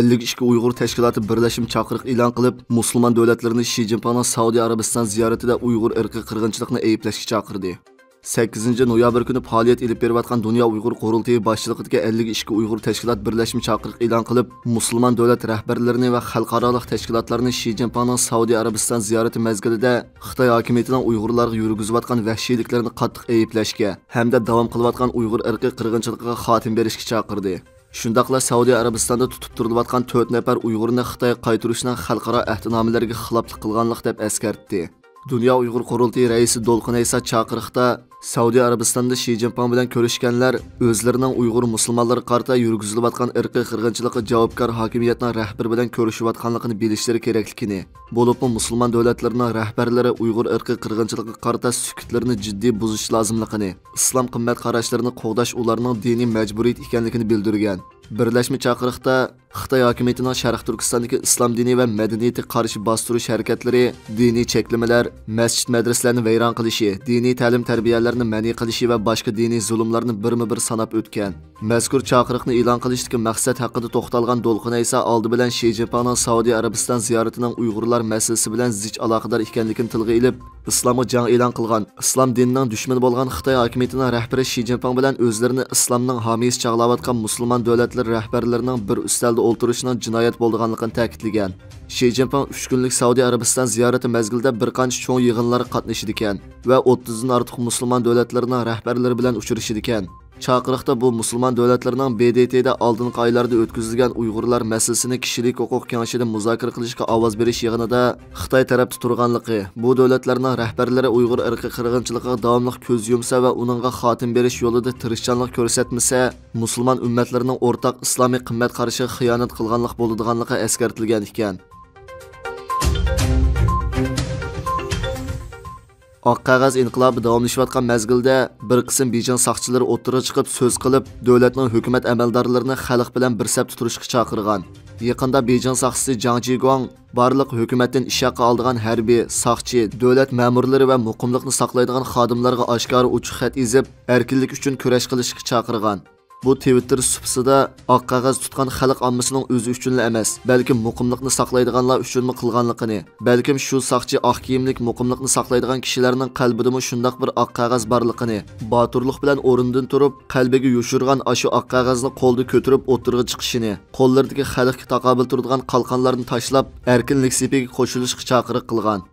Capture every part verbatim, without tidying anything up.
ئەللىك ئىككى ئۇيغۇر تەشكىلاتى بىرلەشمە چاقىرىق ئېلان قىلىپ، مۇسۇلمان دۆلەتلىرىنى شى جىنپىڭنىڭ سەئۇدى ئەرەبىستان زىيارىتىدە ئۇيغۇر ئىرقىي قىرغىنچىلىقىنى ئەيىبلەشكە چاقىردى. سەككىزىنچى نويابىر كۈنى پائالىيەت ئېلىپ بېرىۋاتقان دۇنيا ئۇيغۇر قۇرۇلتىيى باشچىلىقىدىكى ئەللىك ئىككى ئۇيغۇر تەشكىلات بىرلەشمە چاقىرىق ئېلان قىلىپ، مۇسۇلمان دۆلەت رەھبەرلىرىنى ۋە خەلقئارالىق تەشكىلاتلارنى شى جىنپىڭنىڭ سەئۇدى ئەرەبىستان زىيارىتى مەزگىلىدە خىتاي ھاكىمىيىتىنىڭ ئۇيغۇرلارغا يۈرگۈزۈۋاتقان ۋەھشىيلىكلىرىنى قاتتىق ئەيىبلەشكە ھەمدە داۋام قىلىۋاتقان ئۇيغۇر ئىرقىي قىرغىنچىلىقىغا خاتىمە بېرىشكە چاقىردى. شۇنداقلا سەئۇدى ئەرەبىستاندا تۇتۇپ تۇرۇلۇۋاتقان تۆت نەپەر ئۇيغۇرنى خىتايغا قايتۇرۇشنىڭ خەلقئارا ئەھدىنامىلەرگە خىلاپلىق قىلغانلىق دەپ ئەسكەرتتى. دۇنيا ئۇيغۇر قۇرۇلتىيى رەئىسى دولقۇن ئەيسا چاقىرىقتا، سەئۇدى ئەرەبىستاندا شى جىنپىڭ بىلەن كۆرۈشكەنلەر ئۆزلىرىنىڭ ئۇيغۇر مۇسۇلمانلىرىغا قارىتا يۈرگۈزۈلۈۋاتقان ئىرقىي قىرغىنچىلىققا جاۋابكار ھاكىمىيەتنىڭ رەھبىرى بىلەن كۆرۈشۈۋاتقانلىقىنى بىلىشلىرى كېرەكلىكىنى، بولۇپمۇ مۇسۇلمان دۆلەتلىرىنىڭ رەھبەرلىرى ئۇيغۇر ئىرقىي قىرغىنچىلىقىغا قارىتا سۈكۈتلىرىنى جىددىي بۇزۇش لازىملىقىنى، ئىسلام قىممەت قاراشلىرىنى قوغداش ئۇلارنىڭ دىنىي مەجبۇرىيىتى ئىكەنلىكىنى بىلدۈرگەن. بىرلەشمە چاقىرىقتا خىتاي ھاكىمىيىتىنىڭ شەرقىي تۈركىستاندىكى ئىسلام دىنى ۋە مەدەنىيىتىگە قارشى باستۇرۇش ھەرىكەتلىرى، دىنىي چەكلىمىلەر، مەسچىت-مەدرىسىلەرنى ۋەيران قىلىشى، دىنىي تەلىم-تەربىيەلەرنى مەنئى قىلىشى ۋە باشقا دىنىي زۇلۇملارنى بىرمۇ بىر ساناپ ئۆتكەن. مەزكۇر چاقىرىقنى ئېلان قىلىشتىكى مەقسەت ھەققىدە توختالغان دولقۇن ئەيسا ئالدى بىلەن شى جىنپىڭنىڭ سەئۇدى ئەرەبىستان زىيارىتىنىڭ ئۇيغۇرلار مەسىلىسى بىلەن زىچ ئالاقىدار ئىكەنلىكىنى تىلغا ئېلىپ، ئىسلامغا جەڭ ئېلان قىلغان، ئىسلام دىنىنىڭ دۈشمىنى بولغان خىتاي ھاكىمىيىتىنىڭ رەھبىرى شى جىنپىڭ بىلەن ئۆزلىرىنى ئىسلامنىڭ ھامىيسى چاغلاۋاتقان مۇسۇلمان دۆلەتلىرى رەھبەرلىرىنىڭ بىر ئۈستەلدە ئولتۇرۇشىنىڭ جىنايەت بولىدىغانلىقىنى تەكىتلىگەن. شى جىنپىڭ ئۈچ كۈنلۈك سەئۇدى ئەرەبىستان زىيارىتى مەزگىلىدە بىر قانچە چوڭ يىغىنلارغا قاتنىشىدىكەن ۋە ئوتتۇزدىن ئارتۇق مۇسۇلمان دۆلەتلىرىنىڭ رەھبەرلىرى بىلەن ئۇچرىشىدىكەن. چاقىرىقتا بۇ مۇسۇلمان دۆلەتلىرىنىڭ ب د ت دا ئالدىنقى ئايلاردا ئۆتكۈزۈلگەن ئۇيغۇرلار مەسىلىسىنى كىشىلىك ھوقۇق كېڭىشىدە مۇزاكىرە قىلىشقا ئاۋاز بېرىش يىغىنىدا خىتاي تەرەپتە تۇرغانلىقى، بۇ دۆلەتلەرنىڭ رەھبەرلىرى ئۇيغۇر ئىرقىي قىرغىنچىلىقىغا داۋاملىق كۆز يۇمسا ۋە ئۇنىڭغا خاتىمە بېرىش يولىدا تىرىشچانلىق كۆرسەتمىسە، مۇسۇلمان ئۈممەتلىرىنىڭ ئورتاق ئىسلامىي قىممەت قارىشىغا خىيانەت قىلغانلىق بولىدىغانلىقى ئەسكەرتىلگەن ئىكەن. ئاق قەغەز ئىنقىلابى داۋاملىشىۋاتقان مەزگىلدە، بىر قىسىم بېيجىڭ ساقچىلىرى ئوتتۇرىغا چىقىپ سۆز قىلىپ، دۆلەتنىڭ ھۆكۈمەت ئەمەلدارلىرىنى خەلق بىلەن بىر سەپتە تۇرۇشقا چاقىرغان. يېقىندا بېيجىڭ ساقچىسى جاڭ جىگۇاڭ بارلىق ھۆكۈمەتتىن ئىش ھەققى ئالىدىغان ھەربىي، ساقچى، دۆلەت مەمۇرلىرى ۋە مۇقىملىقنى ساقلايدىغان خادىملارغا ئاشكارا ئوچۇق خەت يېزىپ، ئەركىنلىك ئۈچۈن كۈرەش قىلىشقا چاقىرغان. بۇ تىۋىتتېر سۇپىسىدا ئاق قەغەز تۇتقان خەلق ئاممىسىنىڭ ئۆزى ئۈچۈنلا ئەمەس، بەلكىم مۇقىملىقنى ساقلايدىغانلار ئۈچۈنمۇ قىلغانلىقىنى، بەلكىم شۇ ساقچى ئاق كىيىملىك مۇقىملىقنى ساقلايدىغان كىشىلەرنىڭ قەلبىدىمۇ شۇنداق بىر ئاق قەغەز بارلىقىنى، باتۇرلۇق بىلەن ئورنىدىن تۇرۇپ، قەلبىگە يوشۇرغان ئاشۇ ئاق قەغەزنى قولىدا كۆتۈرۈپ ئوتتۇرىغا چىقىشىنى، قوللىرىدىكى خەلقكە تاقابىل تۇرىدىغان قالقانلارنى تاشلاپ، ئەركىنلىك سېپىگە قوشۇلۇشقا چاقىرىق قىلغان.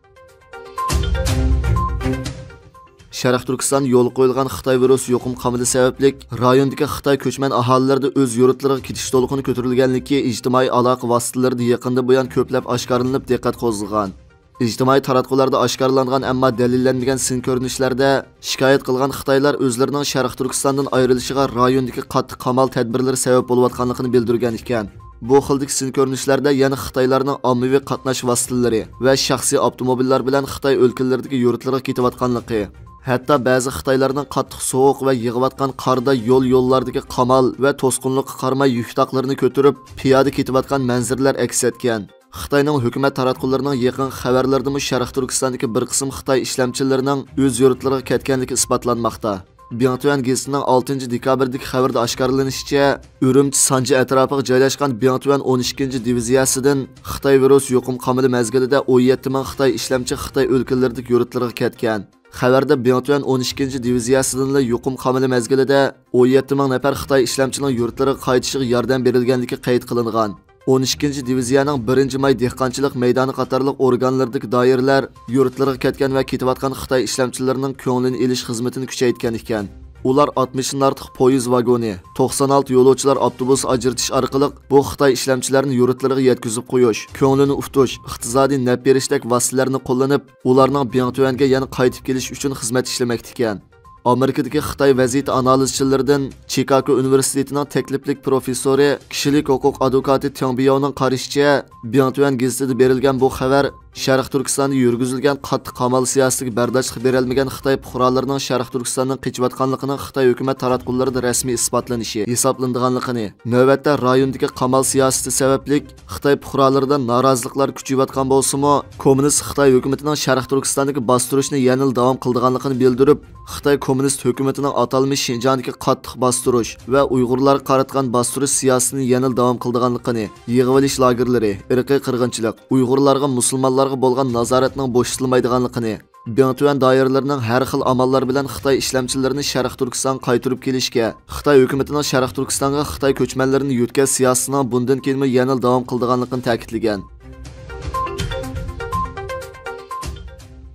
شەرقىي تۈركىستاندا يولغا قويۇلغان خىتاي ۋىرۇس يۇقۇم قامىلى سەۋەبلىك، رايوندىكى خىتاي كۆچمەن ئاھالىلىرىدە ئۆز يۇرتلىرىغا كېتىش دولقۇنى كۆتۈرۈلگەنلىكى ئىجتىمائىي ئالاقە ۋاسىتىلىرىدا يېقىندىن بۇيان كۆپلەپ ئاشكارىلىنىپ دىققەت قوزغىغان. ئىجتىمائىي تاراتقۇلاردا ئاشكارىلانغان، ئەمما دەلىللەنمىگەن سىن كۆرۈنۈشلەردە شىكايەت قىلغان خىتايلار ئۆزلىرىنىڭ شەرقىي تۈركىستاندىن ئايرىلىشىغا رايوندىكى قاتتىق قامال تەدبىرلىرى سەۋەب بولۇۋاتقانلىقىنى بىلدۈرگەن ئىكەن. بۇ خىلدىكى سىن كۆرۈنۈشلەردە يەنە خىتايلارنىڭ ئاممىۋى قاتناش ۋاسىتىلىرى ۋە شەخسىي ئاپتوموبىللار بىلەن خىتاي ئۆلكىلىرىدىكى يۇرتلىرىغا كېتىۋاتقانلىقى، ھەتتا بەزى خىتايلارنىڭ قاتتىق سوغۇق ۋە يېغىۋاتقان قاردا يول-يوللاردىكى قامال ۋە توسقۇنلۇققا قارىماي يۈك تاقلىرىنى كۆتۈرۈپ، پىيادە كېتىۋاتقان مەنزىرىلەر ئەكس ئەتكەن. خىتاينىڭ ھۆكۈمەت تاراتقۇلىرىنىڭ يېقىنقى خەۋەرلىرىدىمۇ شەرقىي تۈركىستاندىكى بىر قىسىم خىتاي ئىشلەمچىلىرىنىڭ ئۆز يۇرتلىرىغا كەتكەنلىكى ئىسپاتلانماقتا. بىڭتۈەن گېزىتىنىڭ ئالتىنچى دېكابىردىكى خەۋىرىدە ئاشكارىلىنىشىچە، ئۈرۈمچى سانجى ئەتراپىغا جايلاشقان بىڭتۈەن ئون ئىككىنچى دىۋىزىيەسىدىن خىتاي ۋىرۇس يۇقۇم قامىلى مەزگىلىدە ئون يەتتە مىڭ خىتاي ئىشلەمچى خىتاي ئۆلكىلىرىدىكى يۇرتلىرىغا كەتكەن. خەۋەردە بىڭتۈەن ئون ئىككىنچى دىۋىزىيەسىدىنلا يۇقۇم قامىلى مەزگىلىدە ئون يەتتە مىڭ نەپەر خىتاي ئىشلەمچىنىڭ يۇرتلىرىغا قايتىشىغا ياردەم بېرىلگەنلىكى قەيت قىلىنغان. ئون ئىككىنچى دىۋىزىيەنىڭ بىرىنچى ماي دېھقانچىلىق مەيدانى قاتارلىق ئورگانلىرىدىكى دائىرىلەر يۇرتلىرىغا كەتكەن ۋە كېتىۋاتقان خىتاي ئىشلەمچىلىرىنىڭ كۆڭلىنى ئېلىش خىزمىتىنى كۈچەيتكەن ئىكەن. ئۇلار ئاتمىشتىن ئارتۇق پويىز ۋاگونى، توقسان ئالتە يولۇچىلار ئاپتوبۇسى ئاجرىتىش ئارقىلىق بۇ خىتاي ئىشلەمچىلەرنى يۇرتلىرىغا يەتكۈزۈپ قويۇش، كۆڭلىنى ئۇتۇش، ئىقتىسادىي نەپ بېرىشتەك ۋاسىتىلەرنى قوللىنىپ، ئۇلارنىڭ بىڭتۈەنگە يەنە قايتىپ كېلىشى ئۈچۈن خىزمەت ئىشلىمەكتىكەن. ئامېرىكىدىكى خىتاي ۋەزىيىتى ئانالىزچىلىرىدىن چىكاگو ئۇنىۋېرسىتېتىنىڭ تەكلىپلىك پروفېسسورى، كىشىلىك ھوقۇق ئادۋوكاتى تياڭ بياۋنىڭ قارىشىچە، بىڭتۈەن گېزىتىدە بېرىلگەن بۇ خەۋەر شەرقىي تۈركىستاندا يۈرگۈزۈلگەن قاتتىق قامال سىياسىتىگە بەرداشلىق بېرەلمىگەن خىتاي پۇقرالىرىنىڭ شەرقىي تۈركىستاندىن قېچىۋاتقانلىقىنىڭ خىتاي ھۆكۈمەت تاراتقۇلىرىدا رەسمىي ئىسپاتلىنىشى، ھېسابلىنىدىغانلىقىنى، نۆۋەتتە رايوندىكى قامال سىياسىتى سەۋەبلىك خىتاي پۇقرالىرىدا نارازىلىقلار كۈچىيىۋاتقان بولسىمۇ، كوممۇنىست خىتاي ھۆكۈمىتىنىڭ شەرقىي تۈركىستاندىكى باستۇرۇشنى يەنىلا داۋام قىلىدىغانلىقىنى بىلدۈرۈپ، خىتاي كوممۇنىست ھۆكۈمىتىنىڭ ئاتالمىش شىنجاڭدىكى قاتتىق باستۇرۇش ۋە ئۇيغۇرلارغا قاراتقان باستۇرۇش سىياسىتىنى يەنىلا داۋام قىلىدىغانلىقىنى، يىغىۋېلىش لاگېرلىرى، ئىرقىي قىرغىنچىلىق، ئۇيغۇرلارغا، مۇسۇلمانلارغا بولغان نازارەتنىڭ بوشىتىلمايدىغانلىقىنى، بىڭتۈەن دائىرىلىرىنىڭ ھەر خىل ئاماللار بىلەن خىتاي ئىشلەمچىلىرىنى شەرقىي تۈركىستانغا قايتۇرۇپ كېلىشكە، خىتاي ھۆكۈمىتىنىڭ شەرقىي تۈركىستانغا خىتاي كۆچمەنلىرىنى يۆتكەش سىياسىتىنىڭ بۇندىن كېيىنمۇ يەنىلا داۋام قىلىدىغانلىقىنى تەكىتلىگەن.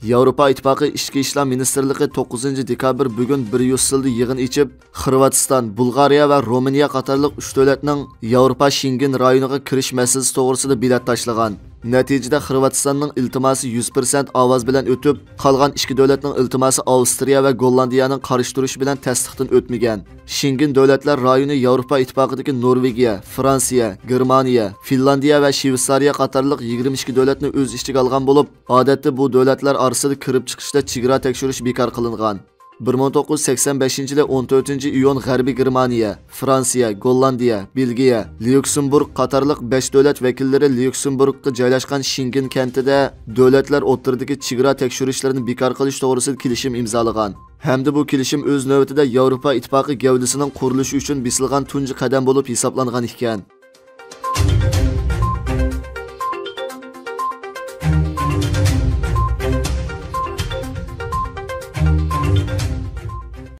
ياۋروپا ئىتتىپاقى ئىچكى ئىشلار مىنىستىرلىقى توققۇزىنچى دېكابىر بۈگۈن بريۇسسېلدا يىغىن ئېچىپ، خورۋاتىستان، بۇلغارىيە ۋە رومىنىيە قاتارلىق ئۈچ دۆلەتنىڭ ياۋروپا شېنگېن رايونىغا كىرىش مەسىلىسى توغرىسىدا بېلەت تاشلىغان. نەتىجىدە خورۋاتىستاننىڭ ئىلتىماسى يۈز پىرسەنت ئاۋاز بىلەن ئۆتۈپ، قالغان ئىككى دۆلەتنىڭ ئىلتىماسى ئاۋسترىيە ۋە گوللاندىيەنىڭ قارشى تۇرۇشى بىلەن تەستىقتىن ئۆتمىگەن. شېنگېن دۆلەتلەر رايونى ياۋروپا ئىتتىپاقىدىكى نورۋېگىيە، فرانسىيە، گېرمانىيە، فىنلاندىيە ۋە شۋېتسارىيە قاتارلىق يىگىرمە ئىككى دۆلەتنى ئۆز ئىچىگە ئالغان بولۇپ، ئادەتتە بۇ دۆلەتلەر ئارىسىدا كىرىپ چىقىشتا چېگرا تەكشۈرۈش بىكار قىلىنغان. بىر مىڭ توققۇز يۈز سەكسەن بەشىنچى يىلى ئون تۆتىنچى ئىيۇن غەربىي گېرمانىيە، فرانسىيە، گوللاندىيە، بېلگىيە، ليۇكسېمبۇرگ قاتارلىق بەش دۆلەت ۋەكىللىرى ليۇكسېمبۇرگقا جايلاشقان شېنگېن كەنتىدە دۆلەتلەر ئوتتۇرىدىكى چېگرا تەكشۈرۈشلىرىنى بىكار قىلىش توغرىسىدا كېلىشىم ئىمزالىغان. ھەمدە بۇ كېلىشىم ئۆز نۆۋىتىدە ياۋروپا ئىتتىپاقى گەۋدىسىنىڭ قۇرۇلۇشى ئۈچۈن بېسىلغان تۇنجى قەدەم بولۇپ ھېسابلانغان ئىكەن.